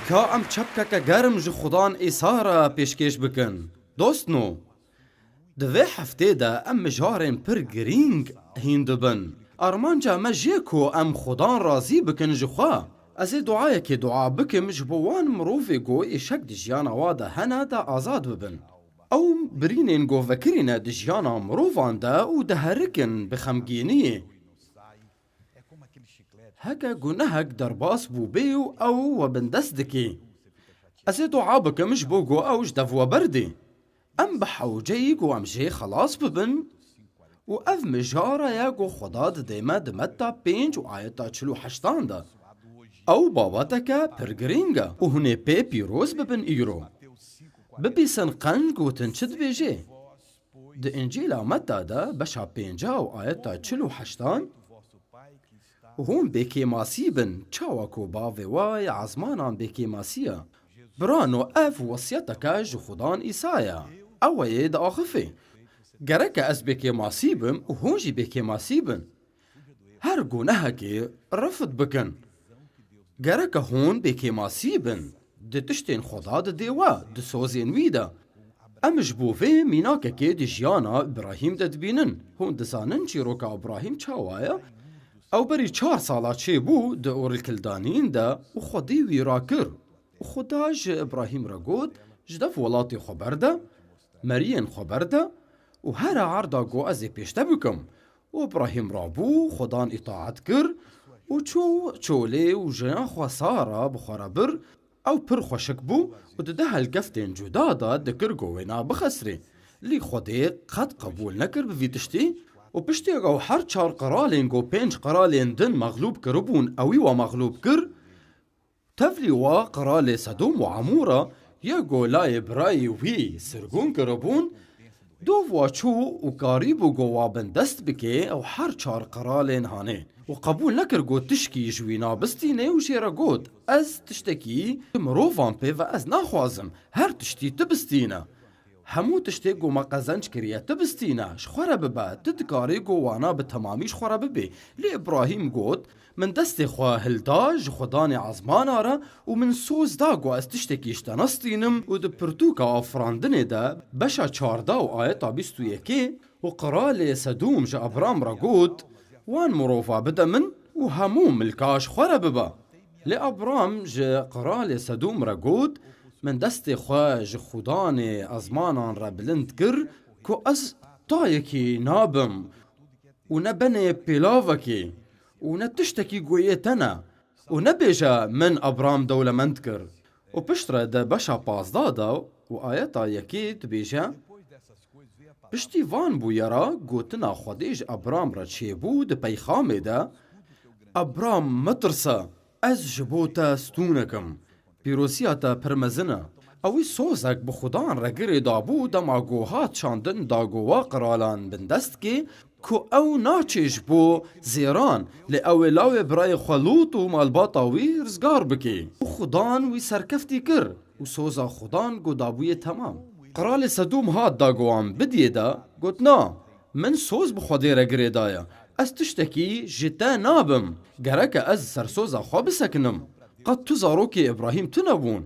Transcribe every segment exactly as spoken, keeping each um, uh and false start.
Ka em çepkeke germ ji Xudan Îsa re pêşkêş bikin. Dostno, di vê heftê de em mijarên pir girîng hîn dibin. Armanca me jê ku em Xudan razî bikin ji xwe. Ez ê duayekê dua bikim ji bo wan mirovê ku êşek di jiyana wa de hene de azad bibin. Ew birînên ku vekirîne di jiyana mirovan de û diherikin bi xemgîniyê. Heke gunehek derbas bûbê û ew we bindest dikê. Ez ê dua bikim ji bo ku ew ji dev we berdê. Em bi hewceyî ku em jê xelas bibin û ev mijara ye ku Xweda didê me di Metta pênc û ayeta çil û heştan de. Ew babeteke pir girîng e û hûn ê pê pîroz bibin îro. Bibîsin qenc gotin çi dibêjê. Di Încîla Metta de beşa pênca û ayeta çil û heştan, hûn bêkêmasî bin, çawa ku bavê we yê ezmanan bêkêmasî ye. Birano, ev wesiyeteke ji Xudan Îsa ye. Ew wê diaxifê. Gereke ez bêkêmasî bim û hûn jî bêkêmasî bin. Her gunehekê refd bikin. Gereke hûn bêkêmasî bin. Di tiştên Xweda didê we, di sozên wî de. Em ji bo vê mînakekê di jiyana Îbrahîm de dibînin. Hûn dizanin çîroka Îbrahîm çawa ye? Ew berî çar sala çêbû di Ûr el Kildanîn de û Xwedê wî rakir. Û Xweda ji Îbrahîm re got, ji dev welatê xwe berde, meriyên xwe berde û here erda ku ez ê pêş te bikim. Û Îbrahîm rabû, Xwedan îtaet kir û çû çolê û jina xwe Sara bi xwe re bir. Ew pir xweşik bû û di du helkeftên cuda de dikir ku wêna bixesirê. Lê Xwedê qet qebûl nekir bi vî tiştî û piştî ew her çar qiralên ku pênc qiralên din mexlûb kiribûn, ewî we mexlûb kir. Tevlî wa qiralê Sedûm û Emûra yê ku layê birayê wî sirgûn kiribûn, dov wa çû û karîbû ku wa bindest bike ew her çar qiralên hanê û qebûl nekir ku tişkî ji wîna bistîne û jê re got, ez tiştekî mirovan pê ve ez naxwazim, her tiştî tu bistîne. Hemû tiştê ku me qezenc kiriye, tu bistîne, ji xwe re bibe, tu dikarî ku wana bi temamî ji xwe re bibê. Lê Îbrahîm got, min destê xwe hilda ji Xudanê ezmana re û min soz da ku ez tiştekî ji te nestînim û di pirtûka afirandinê de beşa çardeh û ayeta bîst û yekê û qiralê Sedûm ji Abram re got, wan mirova bide min û hemû milka ji xwe re bibe. Lê Abram ji qiralê Sedûm re got, min destê xwe ji Xudanê ezmanan re bilind kir ku ez tayekî nabim û ne benê pêlavekê û ne tiştekî goyê te ne û nebêje, min Abram dewlemend kir. Û piştre di beşa pazdeh de û ayeta yekê dibêje, piştî van bûyera gotina Xwedê ji Abram re çêbû di peyxamê de, Abram metirse, ez ji bo te stûnek im. Pîroziya te pir mezin e. Ewî sozek bi Xudan re girê dabû, dema ku hat çandin da ku wa qiralan bindest kê, ku ew naçê ji bo zêran, lê ew ê lawê birayê xwe Lût û malbata wî rizgar bikê. Û Xudan wî serkeftî kir û soza Xudan ku dabûyê temam. Qiralê Sedûm hat da ku wan bidiyê de, got, na, min soz bi Xwedê re girê daye. Ez tiştekî ji te nabim. Gereke ez ser soza xwe bisekinim. Qet tu zarokê Îbrahîm tune bûn.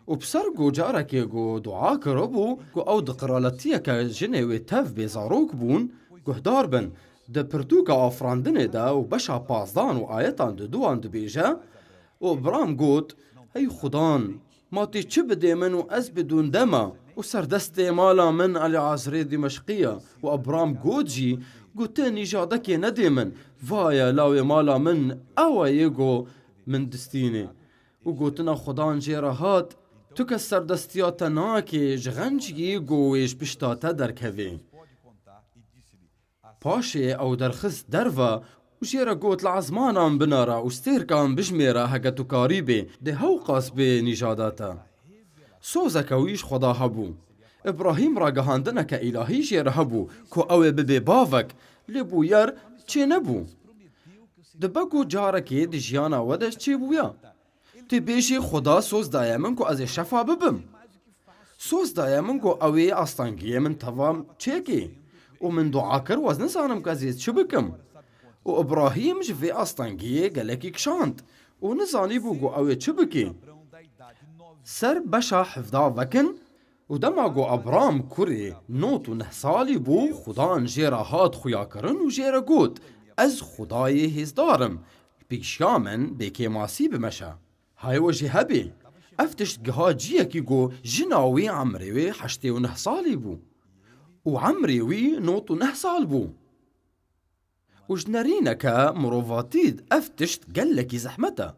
Û bi ser ku carekê ku dua kiribû ku ew di qiraletiyeke jinê wê tev bê zarok bûn, guhdar bin. Di pirtûka afirandinê de û beşa pazdan û ayetan di duan dibêje, û Abram got, hey Xudan, ma tê çi bidê min û ez bidûn dema û serdestê mala min Elîazirê Dimeşqî ye. Û Abram got jî, got, tu nîjadekê nedê min, vaye lawê mala min ew e yê ku min distînê. Û gotina Xudan jê re hat, tu kes serdestiya te nake, ji xenciyê ku wê ji pişta te derkevê. Paşê ew derxist derve û jê re got, li ezmanan binere û stêrkan bijmêre heke tu karîbê, dê hewqas bê nîjada te. Sozeke wî ji Xweda hebû. Îbrahîm ragihandineke îlahî jê re hebû ku ew ê bibê bavek, lê bûyer çênebû. Dibe ku carekê di jiyana we de çêbûya. Tê bêjî, Xuda soz daye min ku ez ê şefa bibim. Soz daye min ku ew ê astengiyê min teva çêkê. Û min dua kir, ez nizanim ku ez ê çi bikim. Û Îbrahîm ji vê astengiyê gelekî kişand. û nizanîbû ku ew ê çi bike. Ser beşa hevda vekin, û dema ku Abram kurê nod û neh salî bû, Xudan jê re hat xuyakirin û jê re got, Ez Xwedayê hêzdar im, pêşiya min bêkêmasî bimeşe. Hayê we jî hebê. Ev tişt giha ciyekî ku jina wî emrê wê heştê û neh salî bû. Û emrê wî nod û neh sal bû. Û ji nerîneke mirovatî ev tişt gelekî zehmet e.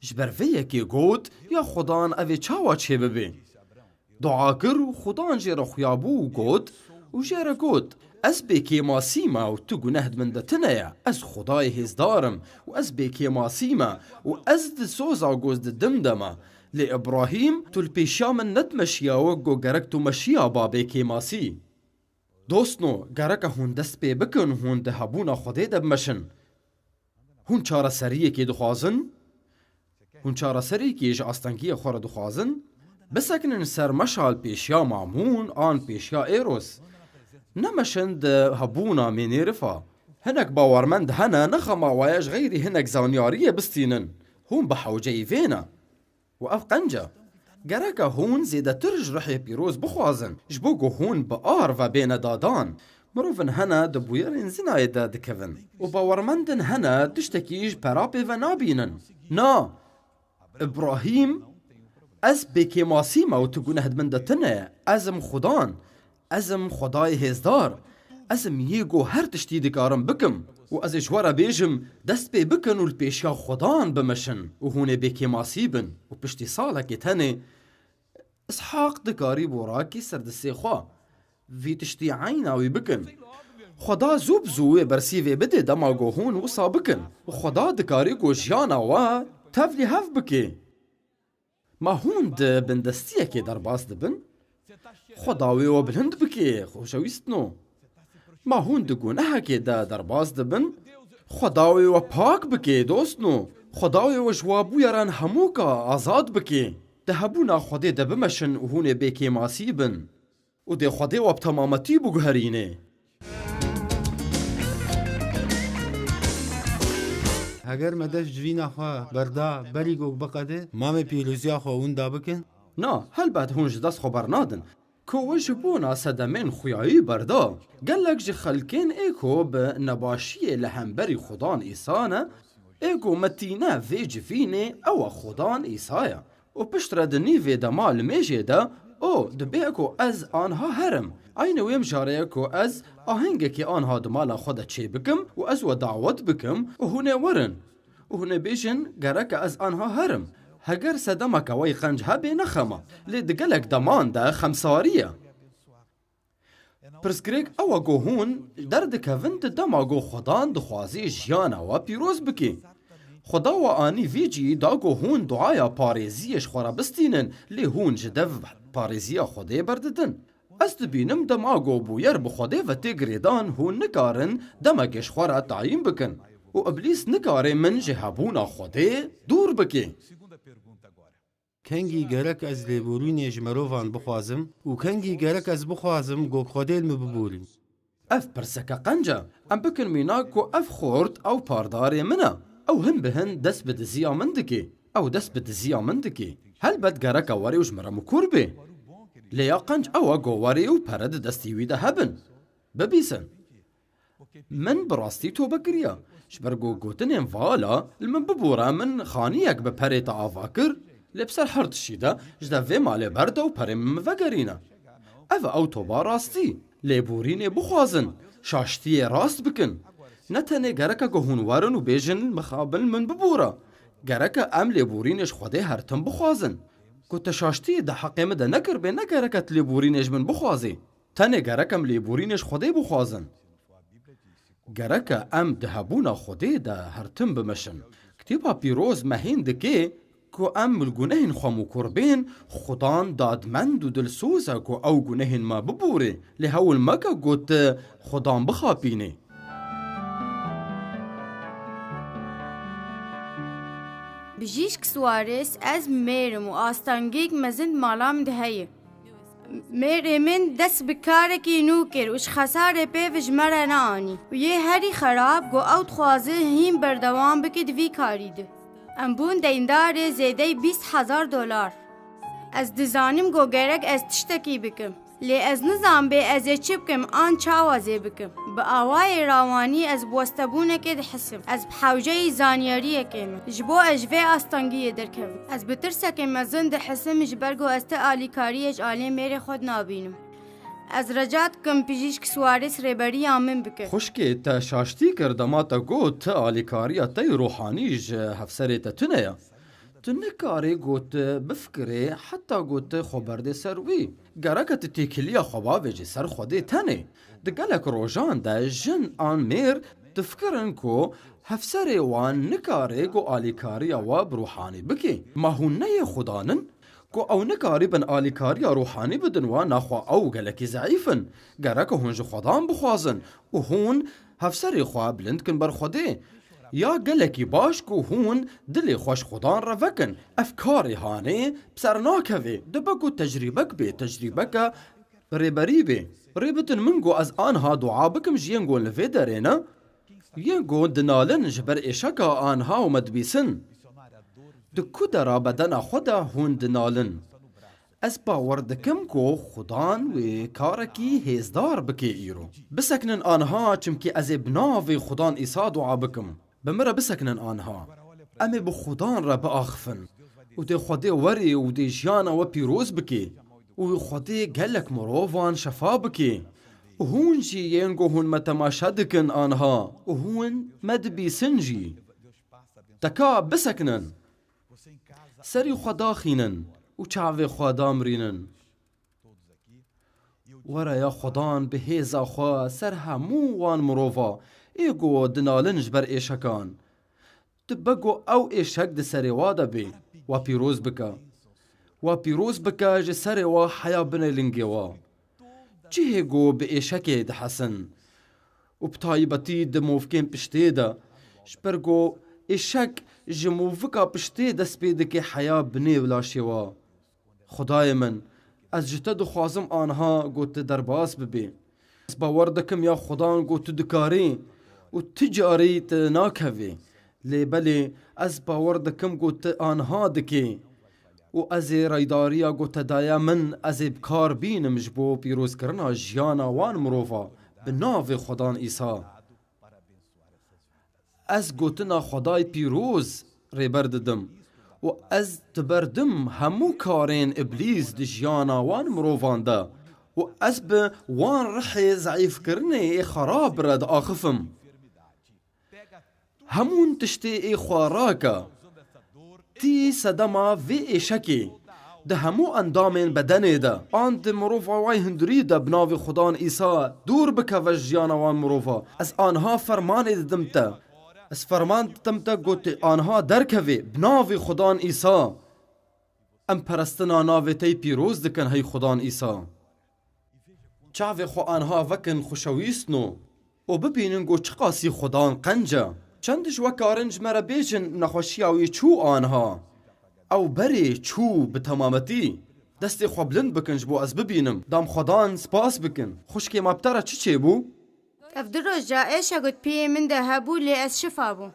Ji ber vê yekê got, Ya Xudan, ev ê çawa çêbibe? Dua kir û Xudan jê re xuya bû û got, û jê re got, Ez bêkêmasî me û tu guneh di min de tune ye. Ez Xwedayê hêzdar im û ez bêkêmasî me û ez di soza goz didim de me. Lê Îbrahîm, tu li pêşiya min nedimeşiya wek ku gerek tu meşiya ba bêkêmasî. Dostno, gereke hûn dest pê bikin, hûn di hebûna Xwedê de bimeşin. Hûn çareseriyekê dixwazin? Hûn çareseriyekê ji astengiyê xwe re dixwazin? Bisekinin ser meşa li pêşiya Mamûn an pêşiya Êros. Nemeşin di hebûna mênêrifa. Hinek bawermend hene, ne xema we ye ji xeyrî hinek zanyariyê bistînin. Hûn bi hewceyî vê ne. Û ev qenc e. Gereke hûn zêdetir ji ruhê pîroz bixwazin, ji bo ku hûn bi ar ve bêne dadan. Mirovin hene di bûyerên zinayê de dikevin. Û bawermendin hene tiştekî ji pera pê ve nabînin. Na, Îbrahîm, ez bêkêmasî me û tu guneh di min de tune ye. Ez im Xudan. Ez im Xwedayê hêzdar. Ez im yê ku her tiştî dikarim bikim. Û ez ê ji we re bêjim, dest pê bikin û li pêşiya Xwedan bimeşin û hûn ê bêkêmasî bin û piştî salekê tenê Îshaq dikarî bo rakî ser destê xwe. Vî tiştî eyna wî bikin. Xweda zû bi zû wê bersîvê bidê dema ku hûn wisa bikin. Û Xweda dikarî ku jiyana we tevlî hev bike. Ma hûn di bindestiyekê derbas dibin? Xweda wê we bilind bike, xoşewîstno. Ma hûn di gunehekê de derbas dibin? Xweda wê we pak bike, dostno. Xweda wê we ji wa bûyeran hemûka azad bike. Di hebûna Xwedê de bimeşin û hûn ê bêkêmasî bin. Û dê Xwedê we bi temametî biguherîne. Heger me dest civîna xwe berda berî ku biqede, mamê pîroziya xwe winda bikin? Na, helbet hûn ji dest xwe bernadin. Ku we ji bona sedemên xuyayî berda. Gelek ji xelkên ê ku bi nebaşiyê li hemberî Xudan Îsa ne, ê ku metîne vê civînê ew e Xudan Îsa ye. Û piştre di nîvê dema limêjê de, o, dibê ku ez anha herim. Eynî wê mijarê ye ku ez ahengekî anha di mala xwe de çêbikim û ez we dawet bikim û hûn ê werin. Û hûn ê bêjin, gereke ez anha herim. Heger sedemeke wey qenc hebe ne xem e, lê di gelek deman de xemsarî ye. Pirsgirêk ew e ku hûn derdikevin di dema ku Xudan dixwazê jiyana we pîroz bike. Xuda we anî vî cî da ku hûn duaya parêziyê ji xwe re bistînin, lê hûn ji dev parêziya Xwedê berdidin. Ez dibînim dema ku bûyer bi Xwedê ve tê girêdan, hûn nikarin demekê ji xwe re tayîn bikin. Û Îblîs nikare min ji hebûna Xwedê dûr bike. Kengî gerek ez lêborînê ji mirovan bixwazim û kengî gerek ez bixwazim ku Xwedê li min biborî? Ev pirseke qenc e. Em bikin mînak ku ev xort ew pardarê min e. Ew hin bi hin dest bi diziya min dike. Ew dest bi diziya min dike. Helbet gereke were û ji min re mikur bê. Lê ya qenc ew e ku were û pere di destî wî de hebin. Bibîsin. Min bi rastî tobe kiriye. Ji ber ku gotinên vala, li min bibûre, min xaniyek bi perê te ava kir, lê bi ser her tiştî de ji dev vê malê berde û perê min vegerîne. Ev e ew toba rastî. Lêborînê bixwazin, şaştiyê rast bikin. Ne tenê gereke ku hûn werin û bêjin mixabin min bibûre. Gereke em lêborînê ji Xwedê her tim bixwazin. Ku te şaştiyê di heqê min de nekiribê, ne gereke tu lêborînê ji min bixwazî. Tenê gerek em lêborînê ji Xwedê bixwazin. Gereke em di hebûna Xwedê de her tim bimeşin. Kitêba Pîroz me hîn dike ku em li gunehên xwe mûkur bên, Xudan dadmend û dilsoz e ku ew gunehên me biborê. Lê hewl meke ku tu Xudan bixapînî. Bijîşk Suarez, ez mêr im û astengiyek mezin mala min de heye. Mêrê min dest bi karekî nû kir û ji xesarê pê ve ji me re neanî. Û yê herî xerab ku ew dixwaze hîn berdewam bike di vî karî de. Em bûn deyndarê zêdeyî bîst hezar dolar. Ez dizanim ku gerek ez tiştekî bikim. Lê ez nizanibê ez ê çi bikim an çawa zê bikim. Bi awayê rawanî ez bi westebûnekê dihisim. Ez bi hewceyî zanyariyekê me. Ji bo ez ji vê astengiyê derkevim. Ez bi tirsekê mezin dihisim ji ber ku ez ti alîkariyê ji aliyê mêrê xwe dinabînim. Ez rica dikim pijîşk Suarez rêberiya min bike. Xwişkê te şaştî kir dema te got ti alîkariya te yê ruhanî ji hevserê te tune ye. Tu nikarî ku tu bifikirî heta ku tu xwe berdê ser wî. Gereke tu têkiliya xwe bavêjî ser Xwedê tenê. Di gelek rojan de jin an mêr difikirin ku hevserê wan nikarê ku alîkariya we bi ruhanî bike. Ma hûn ne yê Xudan in? Ku ew nikarîbin alîkariya ruhanî bidin we, naxwe ew gelekî zeîf in. Gereke hûn ji Xudan bixwazin û hûn hevserê xwe bilind kin ber Xwedê. Ya gelekî baş ku hûn dilê xwe ji Xudan re vekin. Ev karê hanê bi ser nakevê. Dibe ku tecrîbek bê, tecrîbeke rêberî bê. Rê bidin min ku ez anha dua bikim ji yên ku li vê derê ne. Yên ku dinalin ji ber êşeka anha û me dibîsin. Di ku dera bedena xwe de hûn dinalin? Ez bawer dikim ku Xudan wê karekî hêzdar bike îro. Bisekinin anha, çimkî ez ê bi navê Xudan Îsa dua bikim. Bi min re bisekinin anha. Em ê bi Xudan re biaxifin. Û dê Xwedê werê û dê jiyana we pîroz bike. Û Xwedê gelek mirovan şefa bike. Û hûn jî yên ku hûn me temaşe dikin anha û hûn me dibîsin jî. Teka bisekinin. Serî xwe daxînin û çavê xwe damirînin. Were ya Xudan bi hêza xwe ser hemû wan mirova ê ku dinalin ji ber êşekan. Dibe ku ew êşek di serê wa de bê, wa pîroz bike. Wa pîroz bike ji serê wa heya binê lingê wa. Cihê ku bi êşekê dihesin û bi taybetî di movkên piştê de, ji ber ku êşek ji movika piştê dest pê dike heya binê laşê wa. Xwedayê min, ez ji te dixwazim anha ku tu derbas bibî. Ez bawer dikim ya Xudan ku tu dikarî û tu carî tu nakevî. Lê belê ez bawer dikim ku tu anha dikî. Û ez ê reydariya ku te daye min, ez ê bi kar bînim ji bo pîrozkirina jiyana wan mirova bi navê Xudan Îsa. Ez gotina Xwedayê pîroz rêber didim û ez diberdim hemû karên Îblîs di jiyana wan mirovan de û ez bi wan rihê zeîfkirinê ê xerab re diaxifim. Hemûn tiştê ê xwe rake. Tî sedema vê êşekê di hemû endamên bedenê de an di mirova way hundirî de bi navê Xudan Îsa dûr bikeve ji jiyana wan mirova. Ez anha fermanê didim te. Ez ferman didim te ku tu anha derkevê bi navê Xudan Îsa. Em perestina navê te yî pîroz dikin hey Xudan Îsa. Çavê xwe anha vekin xweşewîstno û bibînin ku çiqasî Xudan qenc e. Çend ji we karin ji me re bêjin nexweşiya wî çû anha? Ew berê çû bi temametî. Destê xwe bilind bikin ji bo ez bibînim. Dam Xudan spas bikin. Xwişkê me bi te re çi çêbû? Ev du roj e êşek di piyê min de hebû lê ez şifa bûm.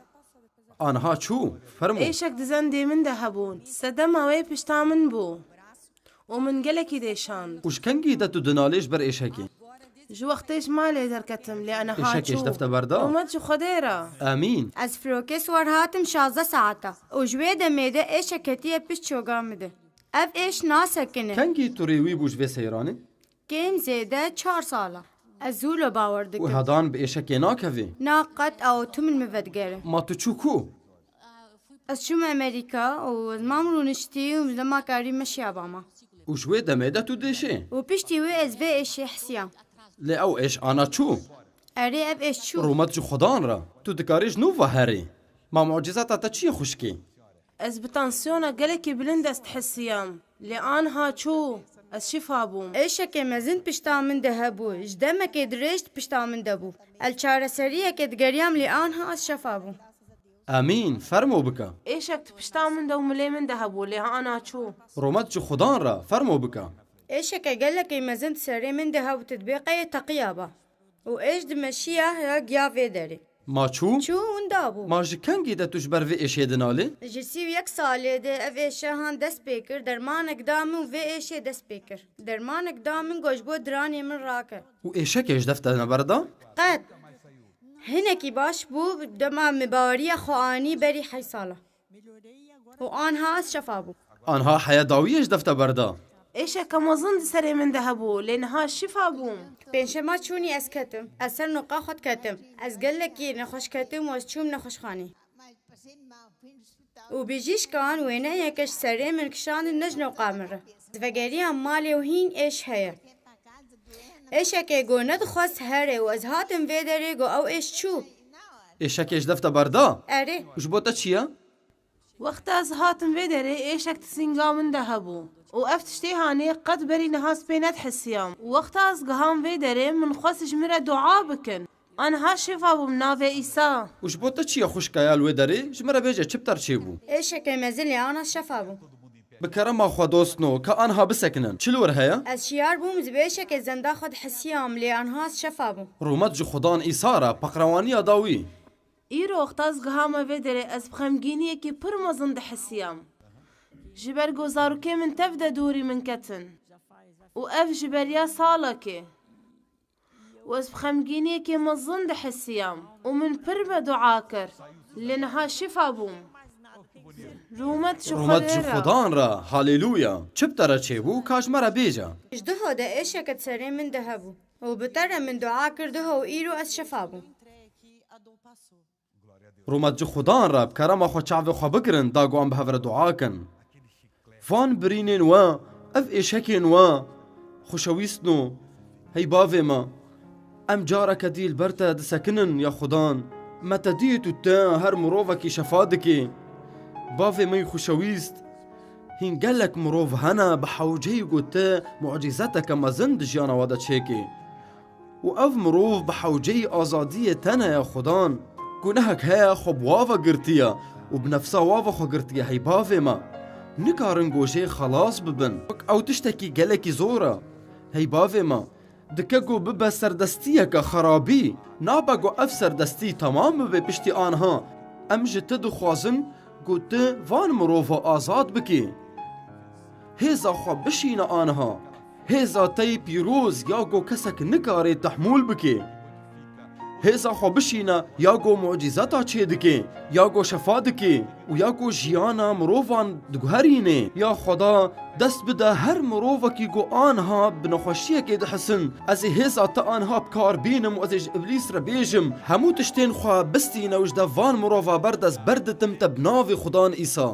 Anha çû, fermo. Êşek di zendê min de hebûn. Sedema wê pişta min bû. Û min gelekî dêşand. Û ji kengî de tu dinalê ji ber êşekê? Ji wextê ji malê derketim, lê aniha çû. Êşekê ji def te berda? Rûmet ji Xwedê re. Amîn. Ez firokê siwar hatim şazdeh saeta. Û ji wê demê de êşek ketiye pişt çoga min de. Ev êş nasekine. Kengî tu rê wî bû ji vê seyranê? Kêm zêde çar sala. Ez zû li bawer dikim. Û hedan bi êşekê nakevî? Na qet ew tim li min vedigere. Ma tu çû ku? Ez çûm Amerîka û ez mam rûniştî û dema karî meşiya bama. Û ji wê demê de tu dêşê? Û piştî wê ez vê êşê hesiyam. Lê ew êş ana çû? Erê, ev êş çû. Rûmet ji Xudan re. Tu dikarî ji nû ve herî. Ma mucîzata te çi ye xwişkê? Ez bi tansiyona gelekî bilind ez dihisiyam. Lê anha çû. Ez şifa bûm. Êşekê mezin pişta min de hebû. Ji demekê dirêj di pişta min de bû. El çareseriyekê digeriyam lê anha ez şefa bûm. Amîn. Fermo bike. Êşek di pişta min de û milê min de hebû, lê ana çû. Rûmet ji Xudan re. Fermo bike. Êşeke gelekî mezin di serê min de hebû, tu dibê qeyê teqiya ba. Û êş dimeşiya ya giya vê derê. Ma çû? Çû winda bû. Ma ji kengî de tu ji ber vê êşê dinalî? Ji sî û yek salê de ev êşe han dest pê kir, dermanek da min û vê êşê dest pê kir. Dermanek da min, got ji bo diranê min rake. Û êşekê ji def te neberda? Qet. Hinekî baş bû, dema min baweriya xwe anî berî heyş sala. Û anha ez şefa bûm. Anha heya dawiyê ji def te berda? Êşeke mezin di serê min de hebû, lê niha şifa bûm. Pêncşema çûnî ez ketim. Ez ser noqa xwe diketim. Ez gelekî nexweş ketim û ez çûm nexweşxanê. Û bijîşkan wêneyeke ji serê min kişandin ne ji noqa min re. Ez vegeriyam malê û hîn êş heye. Êşekê got nedixwest here û ez hatim vê derê, got ew êş çû. Êşekê ji def te berda? Erê. Û ji bo te çi ye? Wexta ez hatim vê derê, êşek di sînga min de hebû. Û ev tiştê hanê qet berî niha ez pê nedihesiyam. Û wexta ez giham vê derê, min xwest ji min re dua bikin. Anha şifa bûm, navê Îsa. Û ji bo te çi ye xwişka ya li wê derê? Ji min re bêje, çi bi te re çêbû? Êşekê mezin, lê ana şefa bûm. Bi kerema xwe dostno, ka anha bisekinin. Çi li wir heye? Ez şiyar bûm, ji bi êşekê zenda xwe dihesiyam, lê anha ez şefa bûm. Rûmet ji Xudan Îsa re, peqrewaniya dawî. Îro wexta ez gihame vê derê, ez bi xemgîniyekî pir mezin dihesiyam. Ji ber ku zarokê min tev de dûrî min ketin. Û ev ji beriya salekê. Û ez bi xemgîniyekê mezin dihesiyam. Û min pir me dua kir. Lê niha şifa bûm. Rûmet ji Rûmet ji Xwedê re. Xudan re. Haleluya. Çi bi te re çêbû, ka ji me re bêje. Ji duho de êşeke di serê min de hebû. Û bi te re min dua kir duho û îro ez şefa bûm. Rûmet ji Xudan re, bi kerema xwe çavê xwe bigirin, da ku em bi hev re dua kin. Van birînên we, ev êşekên we, xweşewîstno, hey bavê me, em careke dî li ber te disekinin ya Xudan. Me te dît û te her mirovekî şefa dikî. Bavê me yî xweşewîst, hîn gelek mirov hene bi hewceyî ku te mucîzeteke mezin di jiyana we de çêkî. Û ev mirov bi hewceyî azadiyê te ne ya Xudan. Gunehek heye xwe bi wa ve girtiye û bi nefsa wa ve xwe girtiye, hey bavê me. Nikarin ku jê xelas bibin. Wek ew tiştekî gelekî zor e. Hey bavê me, dike ku bibe serdestiyeke xerabî. Nabe ku ev serdestî temam bibe piştî anha. Em ji te dixwazin ku tu van mirova azad bikî. Hêza xwe bişîne anha. Hêza te yî pîroz ya ku kesek nikare tehmûl bike. Hêza xwe bişîne ya ku mucîzeta çêdike, ya ku şefa dike û ya ku jiyana mirovan diguherîne. Ya Xweda, dest bide her mirovekî ku anha bi nexweşiyekê dihisin. Ez ê hêza te anha bi kar bînim û ez ê ji Îblîs re bêjim, hemû tiştên xwe bistîne û ji de van mirova berdest berditim te bi navê Xudan Îsa.